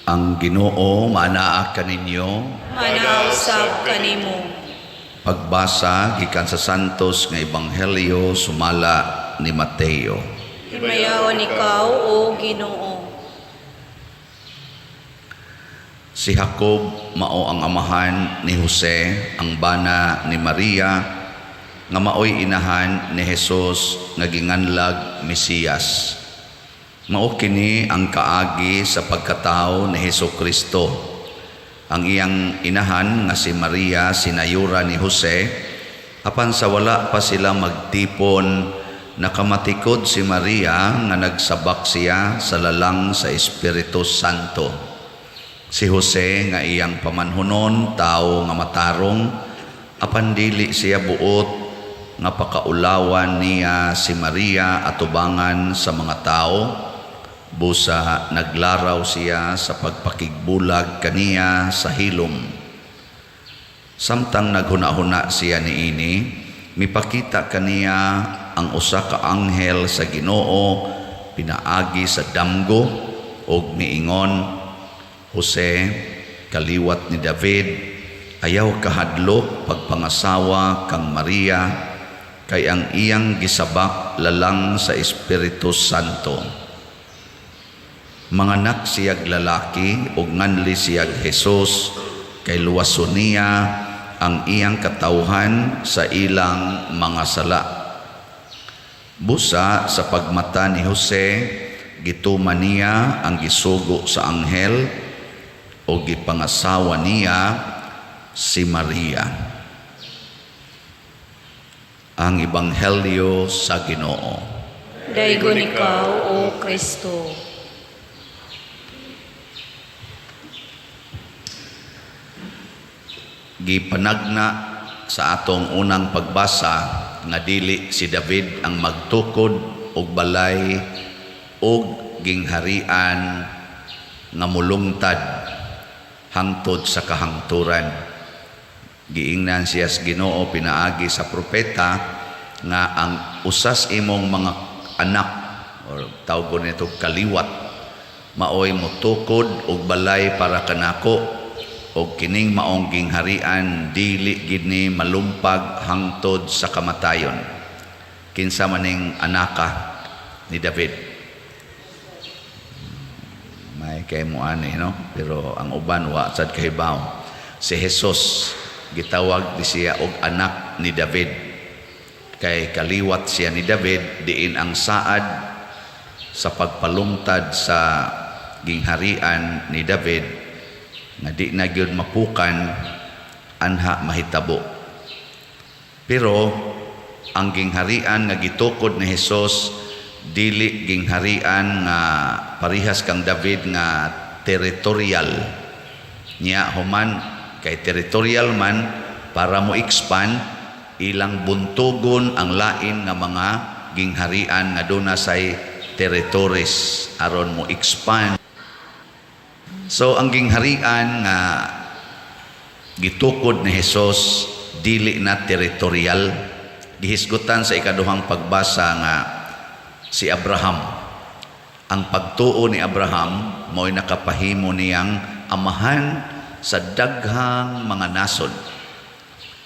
Ang Ginoo maanaa kaninyo. Manaa usab kanimo. Pagbasa gikan sa Santos nga Ebanghelyo sumala ni Mateo. Himayaon ikaw, O Ginoo. Si Jacob mao ang amahan ni Jose, ang bana ni Maria, nga maoy inahan ni Jesus nga ginganlag Mesiyas. Mao kini ang kaagi sa pagkatao ni Hesus Kristo. Ang iyang inahan nga si Maria sinayura ni Jose, apan sa wala pa sila magtipon, nakamatikod si Maria nga nagsabak siya sa lalang sa Espiritu Santo. Si Jose nga iyang pamanhunon, tawo nga matarong, apan dili siya buot nga pakaulawan niya si Maria atubangan sa mga tao, busa naglaraw siya sa pagpakigbulag kaniya sa hilom. Samtang naghuna-huna siya niini, mipakita kaniya ang usa ka anghel sa Ginoo pinaagi sa damgo ug miingon, "Jose, kaliwat ni David, ayaw kahadlok pagpangasawa kang Maria, kay ang iyang gisabak lalang sa Espiritu Santo. Manganak siyag lalaki ug nganli siyag Jesus, kay luwason niya ang iyang katawhan sa ilang mga sala." Busa sa pagmata ni Jose, gituman niya ang gisugo sa anghel o gipangasawa niya si Maria. Ang Ebanghelyo sa Ginoo. Daygon ikaw, O Kristo. Gipanagna sa atong unang pagbasa nga dili si David ang magtukod og balay og gingharian nga mulungtad hangtod sa kahangturan. Giingnan siya sa Ginoo pinaagi sa propeta nga ang usas imong mga anak, or tawgon nito kaliwat, maoy motukod og balay para kanako, og kining maong gingharian dili gid ni malumpag hangtod sa kamatayon. Kinsa maning anaka ni David? May kay mo ani, no? Pero ang uban wa sad kahibaw. Si Jesus gitawag di siya og anak ni David kay kaliwat siya ni David, diin ang saad sa pagpalungtad sa gingharian ni David nga di na gyud mapukan anha mahitabo. Pero ang gingharian nga gitukod ni Hesus dili gingharian nga parihas kang David nga territorial. Nya human kay territorial man, para mo expand, ilang buntugon ang lain nga mga gingharian nga duna say territories aron mo expand. So ang gingharian nga gitukod ni Hesus dili na territorial. Gihisgutan sa ikaduhang pagbasa nga si Abraham, ang pagtuo ni Abraham mo'y nakapahimo niyang amahan sa daghang mga nasod.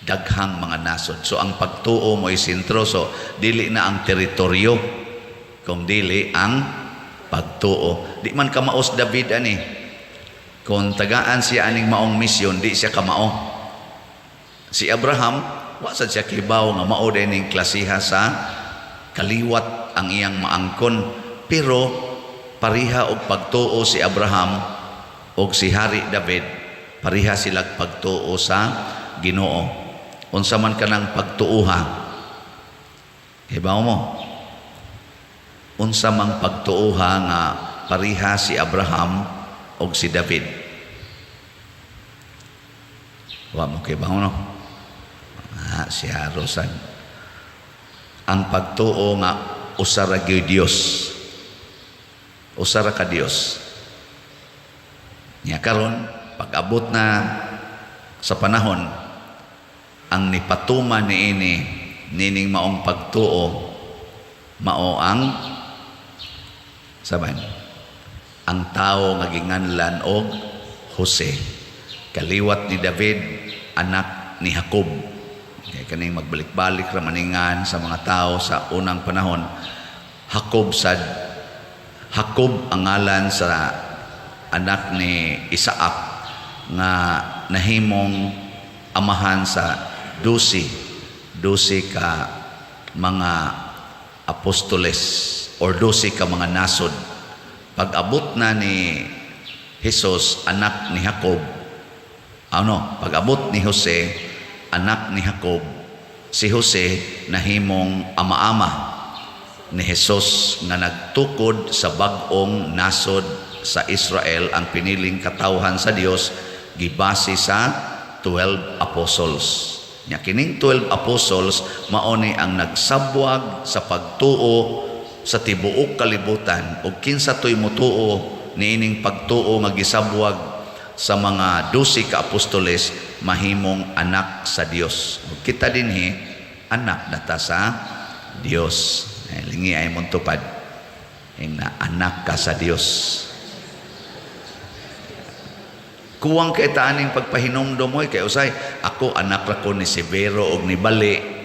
Daghang mga nasod. So ang pagtuo mo'y sentro. So dili na ang teritoryo, kung dili ang pagtuo. Di man kamaos David ani. Kung tagaan siya aning maong misyon, di siya kamao. Si Abraham, wa sad siya kibaw nga mao ning klasiha sa kaliwat ang iyang maangkon. Pero pariha og pagtuo si Abraham og si Hari David, pariha sila pagtuo sa Ginoo. Unsa man kanang pagtuoha? Hibaw mo? Unsa mang pagtuoha nga pariha si Abraham og si David? Wa mo kibaw, no? Ah, siya Rosan. Ang pagtuo nga usa ra gyud Dios. Usa ra ka Dios. Nya karon pag-abot na sa panahon, ang nipatuman niini nining maong pagtuo mao ang saban Ang tao nga ginganlan og Jose, kaliwat ni David, anak ni Jacob. Kay kaning magbalik-balik ra maningan sa mga tao sa unang panahon. Jacob sad, Jacob ang ngalan sa anak ni Isaac nga nahimong amahan sa 12 ka mga apostoles or 12 ka mga nasod. Pag-abot na ni Jesus, anak ni Jacob, ano, pag-abot ni Jose, anak ni Jacob, si Jose nahimong ama-ama ni Jesus nga nagtukod sa bag-ong nasod sa Israel, ang piniling katawhan sa Dios, gibase sa 12 apostles. Nya kining 12 apostles mao ni ang nagsabwag sa pagtuo sa tibuok kalibutan, ug kinsa toy motuo niining pagtuo nga gisabwag sa mga 12 ka apostoles, mahimong anak sa Dios. Ug kita dinhi, anak na ta sa Dios. Ay, lingi ay mong tupad. Na anak ka sa Dios. Kuwang kay taaning pagpahinumdom mo kay usay ako anak ra ko ni Severo og ni Bali.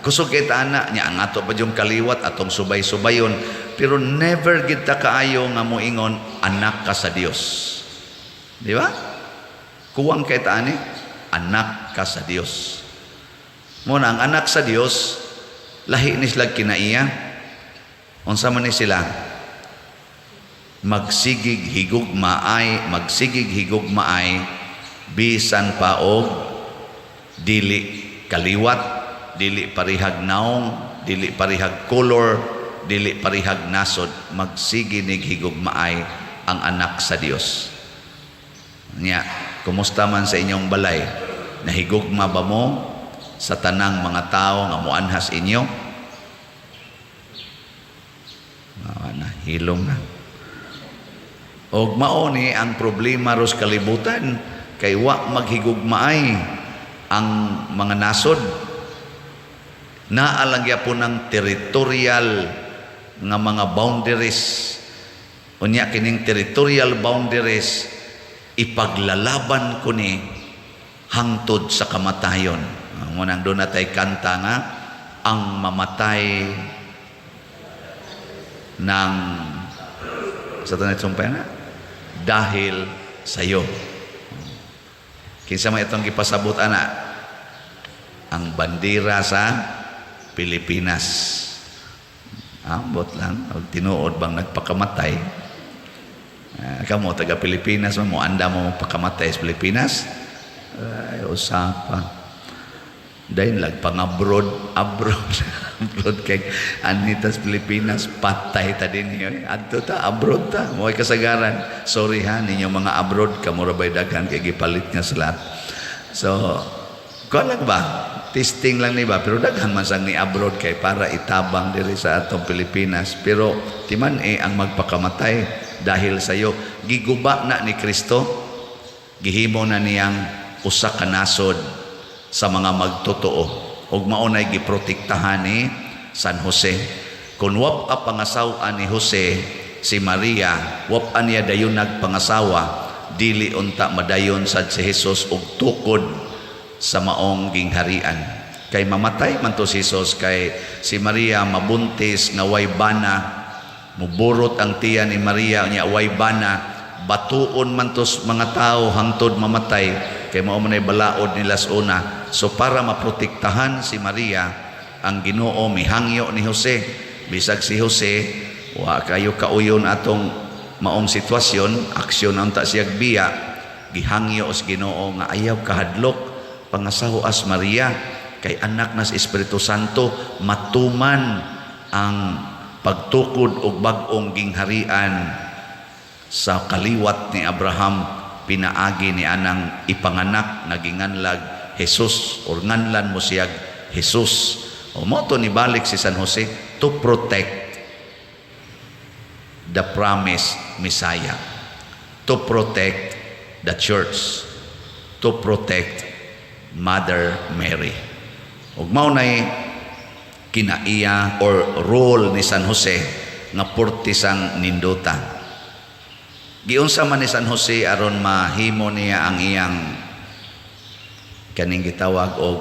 Kusog kay taana nya ang ato pa yung kaliwat atong subay-subayon, pero never gid ta kaayo nga moingon anak ka sa Dios. Di ba? Kuwang kay taani anak ka sa Dios. Mo na ang anak sa Dios, lahi ni sila kinaiya. Unsa man ni sila? Magsigig higugmaay, magsigig higugmaay bisan pa og dili kaliwat, dili parihag naong, dili parihag color, dili parihag nasod, magsige nig higugmaay ang anak sa Dios. Nya, kumusta man sa inyong balay? Nahigugma ba mo sa tanang mga tao nga muanhas inyo? Ah, nahilom na. Og mao ni ang problema ros kalibutan kay wa maghigugmaay ang mga nasod. Naa lang gyapon ng territorial nga mga boundaries. Unya kining territorial boundaries ipaglalaban ko ni hangtod sa kamatayon. Mo nang doon natay kanta nga ang mamatay ng sa tanay sumpay na dahil sa iyo. Kinsa man itong gipasabot ana? Ang bandera sa Pilipinas. Ambot lang, og tinuod bang nagpakamatay? Kamo taga Pilipinas man mo, anda mo pakamatay sa Pilipinas? Ay, usapa. Dayon lag pang abroad, abroad, abroad kay anitas Pilipinas, patay ta din yun. Adto ta, abroad ta. Mo'y kasagaran. Sorry ha, ninyo mga abroad, kamo ra ba'y daghan kay gipalit nga sa lahat. So, kuan lang ba? Testing lang ni ba? Pero daghan man sang ni abroad kay para itabang diri sa atong Pilipinas. Pero timan eh ang magpakamatay dahil sa iyo. Giguba na ni Kristo, gihimo na niyang usa ka nasod sa mga magtotoo, ug mao nay giprotektahan ni San Jose. Kung wa pa pangasawa ni Jose si Maria, wa pa niya dayon nagpangasawa, dili unta madayon sad si Jesus og tukod sa maong gingharian, kay mamatay man to si Jesus, kay si Maria mabuntis nga way bana. Muburot ang tiyan ni Maria nya way bana, batuon man to mga tao hangtod mamatay, kay mao man ay balaod nila sa una. So para maprotektahan si Maria, ang Ginoo mihangyo ni Jose. Bisag si Jose wa kayo kauyon atong maong sitwasyon, aksyon unta siyag biya, gihangyo sa Ginoo nga ayaw kahadlok, pangasawas Maria kay anak na sa Espiritu Santo, matuman ang pagtukod og bag-ong gingharian sa kaliwat ni Abraham pinaagi ni anang ipanganak nga ginganlag Jesus or nganlan mo siyag Jesus. O mo to ni balik si San Jose to protect the promised Messiah, to protect the church, to protect Mother Mary. Ug mao nay kinaiya or role ni San Jose nga purtisang nindota. Giunsa man ni San Jose aron mahimo niya ang iyang kaning gitawag og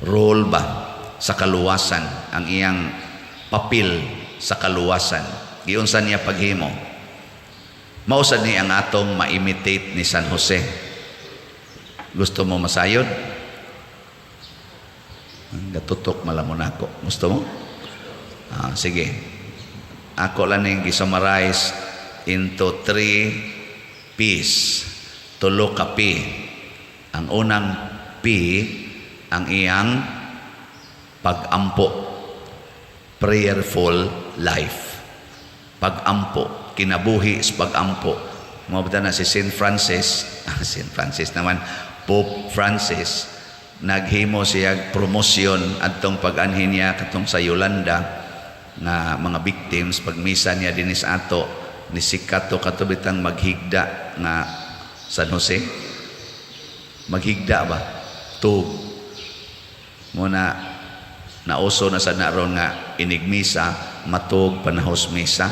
role ba sa kaluwasan, ang iyang papel sa kaluwasan. Giunsa niya paghimo? Mao sad ni ang atong ma-imitate ni San Jose. Gusto mo masayod? Gatutok malamon ako. Gusto mo? Ah, sige. Ako lang ning gi-summarize into three P's. Tulo ka P. Ang unang P, ang iyang pag-ampo. Prayerful life. Pag-ampo. Kinabuhi sa pag-ampo. Mao ba na si Saint Francis, Saint Francis naman, Pope Francis, naghimo siya promosyon adtong pag-anhi niya katong sa Yolanda nga mga victims. Pagmisa niya dinhi sa ato, ni sikat to kato bitang maghigda nga San Jose, maghigda ba tug muna. Nauso na sa naron nga inigmisa matug panahos misa,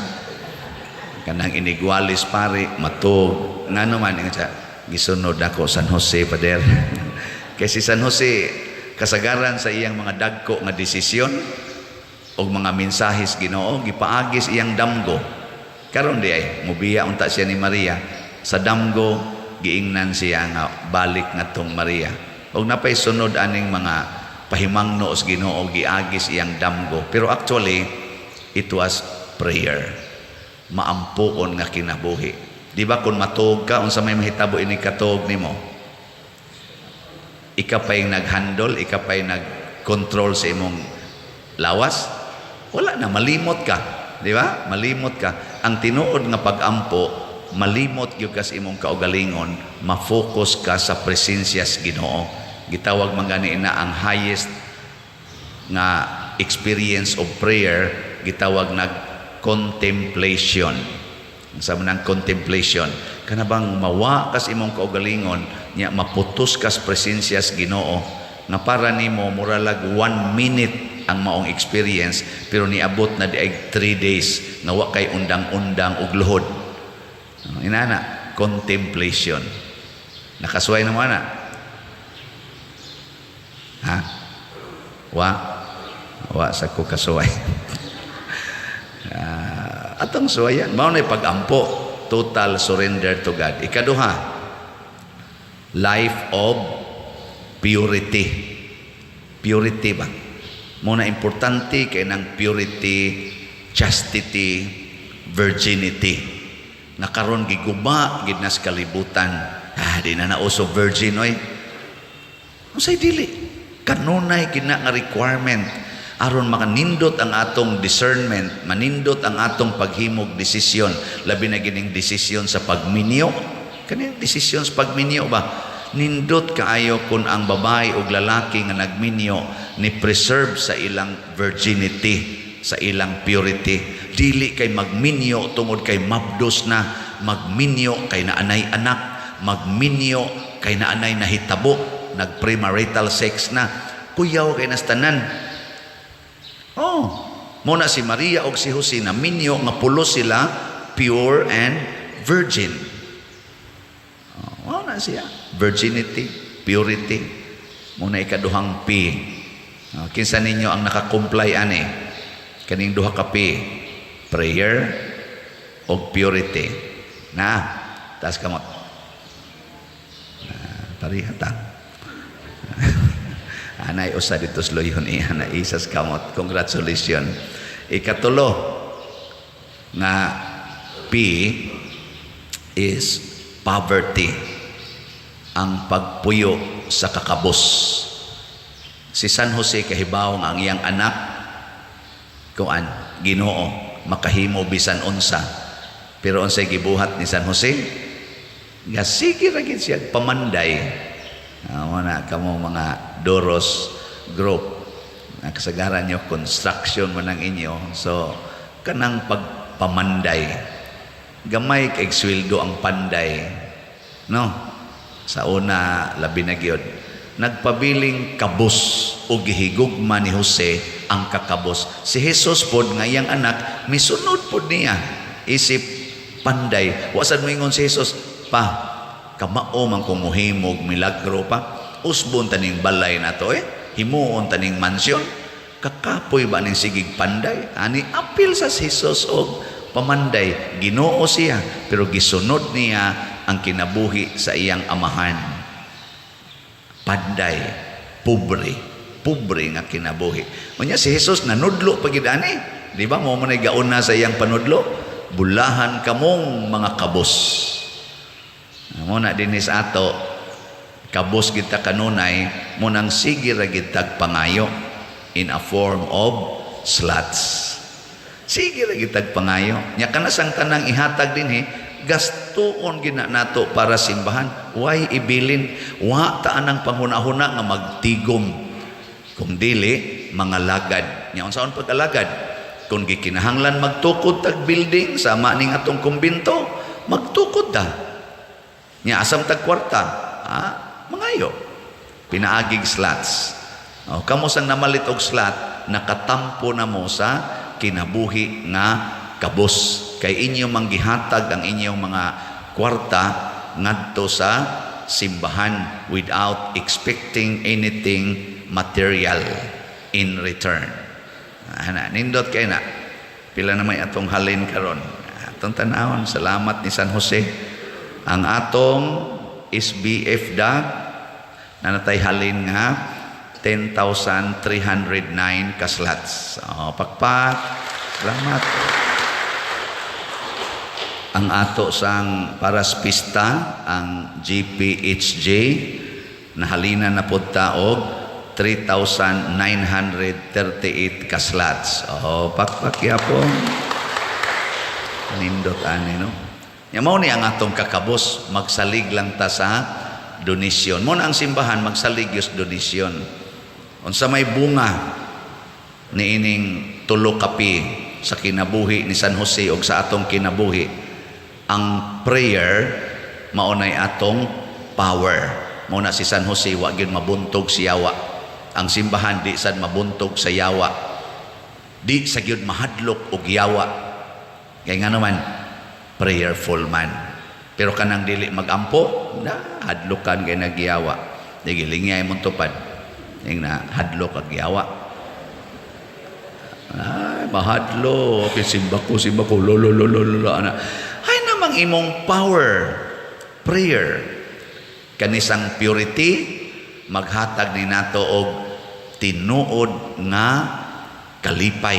kanang inigwalis pare matug. Ngano man ingon siya, "Gisunod ako San Jose, pader." Kay si San Jose, kasagaran sa iyang mga dagko nga desisyon og mga mensahis Ginoo, gipaagis iyang damgo. Karon di ay mubiya unta siya ni Maria, sa damgo giingnan siya nga balik ngadtong Maria. Og napay sunod aning mga pahimangno sa Ginoo, giagis iyang damgo, pero actually it was prayer, maampuon nga kinabuhi. Di ba kung matuog ka, unsa may mahitabo ini katuog nimo? Ika pa'y nag-handle, ika pa'y nag-control sa imong lawas? Wala na, malimot ka. Di ba? Malimot ka. Ang tinuod nga pag-ampo, malimot gyud ka sa imong kaugalingon, ma-focus ka sa presensya sa Ginoo. Gitawag man gani na ang highest nga experience of prayer, gitawag nag contemplation. Sa manang contemplation, kana bang mawa kas imong kaugalingon nya maputos kas presensya sa Ginoo nga para nimo muralag one minute ang maong experience, pero niabot na di ay 3 days nga wa kay undang-undang ug luhod. Inana contemplation. Nakasuway na mo ana? Ha, wa wa sa ko kasuway. Atong suwayan, mao na pag-ampo, total surrender to God. Ikaduha, life of purity. Purity ba? Mao na importante kay ng purity, chastity, virginity. Na karon giguba gid na sa kalibutan. Ah, di na nauso virgin oy. Unsay dili? Kanunay kina nga requirement aron makanindot ang atong discernment, manindot ang atong paghimog desisyon, labi na gining desisyon sa pagminyo. Kaning desisyon sa pagminyo ba? Nindot kaayo kung ang babae o lalaki nga nagminyo ni preserve sa ilang virginity, sa ilang purity. Dili kay magminyo tungod kay mabdos na, magminyo kay naanay anak, magminyo kay naanay nahitabo, nag-premarital sex na. Kuyaw kay nastanan. Oh, mao na si Maria og si Jose na minyo nga pulos sila, pure and virgin. Oh, mao na siya. Virginity, purity. Mao na ikaduhang P. Oh, kinsa ninyo ang nakakomply ani? Kaning duha ka P. Prayer og purity. Na, taas kamot. Na, pareha ta. Anay usa dito sa luyon iya na isas kamot. Congratulations. Ikatulo nga P is poverty. Ang pagpuyo sa kakabos. Si San Jose kahibaw nga ang iyang anak kuan Ginoo, makahimo bisan unsa. Pero unsay gibuhat ni San Jose? Nga sige ra gid siya pamanday. Ah, na kamo mga Doros group na kasagaran nyo construction man ang inyo, so kanang pagpamanday, gamay kay sweldo ang panday, no? Sa una labi na gyud nagpabiling kabos o gihigugma ni Jose ang kakabos. Si Jesus pod nga iyang anak, misunod pod niya isip Panday. Wa sad moingon si Jesus, "Pa, kamao man kung muhimog milagro pa. Usbon taning balay na to eh. Himuon taning mansyon. Kakapoy ba ning sigig panday?" Ani apil sa si Jesus og pamanday. Ginoo siya, pero gisunod niya ang kinabuhi sa iyang amahan. Panday, pobre, pobre nga kinabuhi. Unya si Jesus nanudlo pa gid ani. Di ba mo man gauna sa iyang panudlo? "Bulahan kamong mga kabos." Mo na dinis ato, kabos kita kanunay mo nang sige ra gid tag pangayo in a form of slots. Sige ra gid tag pangayo. Nya kanasang tanang ihatag dinhi, gastuon gina nato para simbahan. Why ibilin? Wa ta anang panghuna-huna nga magtigom. Kung dili, mga lagad. Nya unsaon pag-alagad? Kung gikinahanglan magtukod tag building sama ning atong kumbinto, magtukod ta. Nya asam tag kwarta? Ah, mangayo. Pinaagig slots. O, kamo sang namalit og slot, nakatampo na mo sa kinabuhi nga kabos. Kay inyo mang gihatag ang inyong mga kwarta ngadto sa simbahan without expecting anything material in return. Ana, nindot kay na. Pila na may atong halin karon? Atong tanawon, salamat ni San Jose. Ang atong SBF DAG nanatay halin nga 10,309 ka slots. Oh, pakpak. Salamat. Ang ato sang para sa pista, ang GPHJ, nahalina na pod ta og 3,938 ka slots. Oh, pakpak yapon. Nindot ani, no. Ya mao ni ang atong kakabos, magsalig lang ta sa donasyon. Mo na ang simbahan magsalig yus donasyon. Unsa may bunga niining tulo ka P sa kinabuhi ni San Jose og sa atong kinabuhi? Ang prayer mao nay atong power. Mao na si San Jose wa gyud mabuntog si yawa. Ang simbahan di sad mabuntog sa yawa. Di sa gyud mahadlok og yawa. Kay nga naman prayerful man. Pero kanang dili magampo, na hadlokan kay nagyawa. Di gilingay mong tupad. Ing na hadlok ag yawa. Ay, mahadlo. Okay, simba ko, simba ko. Lo, lo, lo, lo, lo, lo. Ana. Ay namang imong power. Prayer. Kanisang purity, maghatag ni nato og tinuod nga kalipay.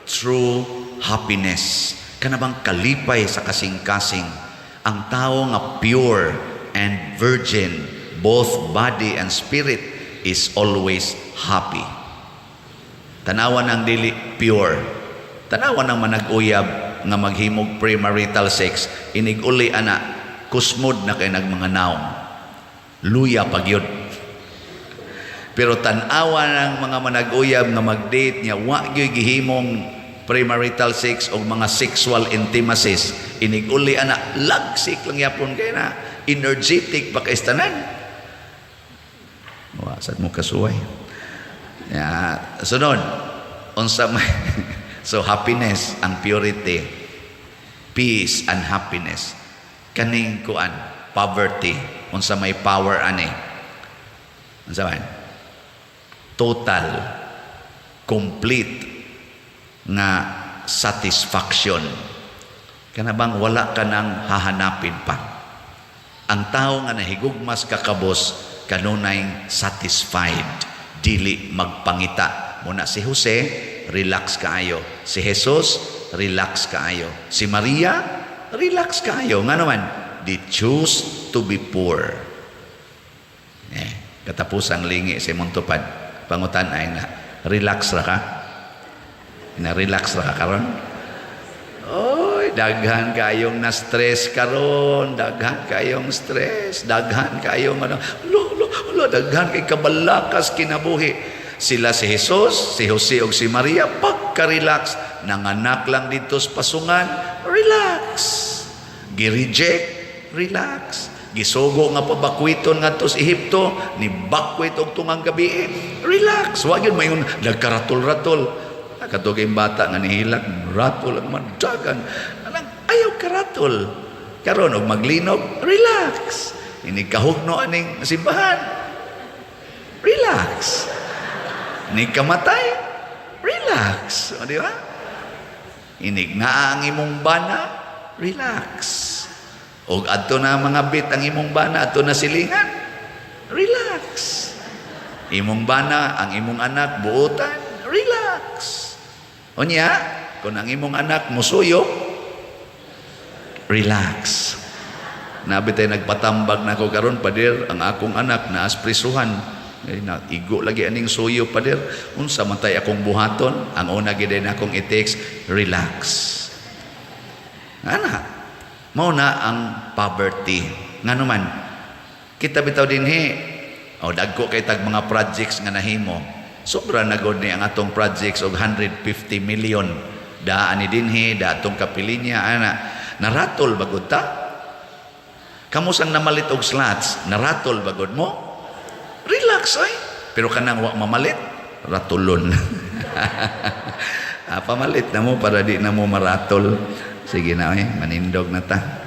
True happiness. Kana bang kalipay sa kasing-kasing. Ang tao nga pure and virgin, both body and spirit, is always happy. Tanawan ang dili pure. Tanawan ang manag-uyab nga maghimog premarital sex, inig uli ana, kusmod na kay nagmanga naong. Luya pagyud. Pero tan-awa ng mga manag-uyab nga mag-date niya, wa gyud gihimong premarital sex o mga sexual intimacies. Inig uli ana, lagsik lang yapon kay na energetic pa kay tanan. Wa sad mo kasuway. Ya, sunod unsa may, so happiness ang purity, peace and happiness. Kaning kuan, poverty, unsa may power ani? Unsa man? Total, complete nga satisfaction. Kana bang wala ka nang hahanapin pa. Ang tao nga nahigugmas kakabos kanunay satisfied, dili magpangita. Muna si Jose, relax kaayo. Si Jesus, relax kaayo. Si Maria, relax kaayo. Nga naman, they choose to be poor. Eh, katapusang lingi si Montupad. Pangutan ay na, relax ra ka? Na relax ra ka karon? Oy, daghan kayong na-stress karon, daghan kayong stress, daghan kayong ano, lo, lo, lo, daghan kay kabalakas kinabuhi. Sila si Jesus, si Jose ug si Maria, pagka-relax, nanganak lang dito sa pasungan, relax. Gi-reject, relax. Gisugo nga pabakwiton ngadto sa Ehipto, ni bakwit og tungang gabi, relax. Wa gyud mayon nagkaratol-ratol. Katong bata nga nihilak, ratol ang madagan. Anang ayaw karatol. Maratol. Karon og maglinog, relax. Inig kahugno aning simbahan, relax. Inig kamatay, relax. O, di ba? Inig naa ang imong bana, relax. Og adto na mga bit ang imong bana, adto na silingan, relax. Imong bana, ang imong anak, buotan, relax. Unya, kung ang imong anak musuyop, relax. Naa bitay nagpatambag nako karon, "Pader, ang akong anak naa sa prisuhan. Eh, na, igo lagi aning suyo, pader. Unsa man tay akong buhaton?" Ang una gid akong i-text, "Relax." Ana, mao na ang poverty. Ngano man, kita bitaw dinhi, o dagko kay tag mga projects nga nahimo. Sobra na gud ni ang atong projects og 150 million. Daan ni dinhi, da atong kapilinya, ana. Naratol ba gud ta? Kamo sang namalit og slots, naratol ba gud mo? Relax ay. Pero kanang wa mamalit, ratulon. Ah, pamalit na mo para di na mo maratol. Sige na ay, manindog na ta.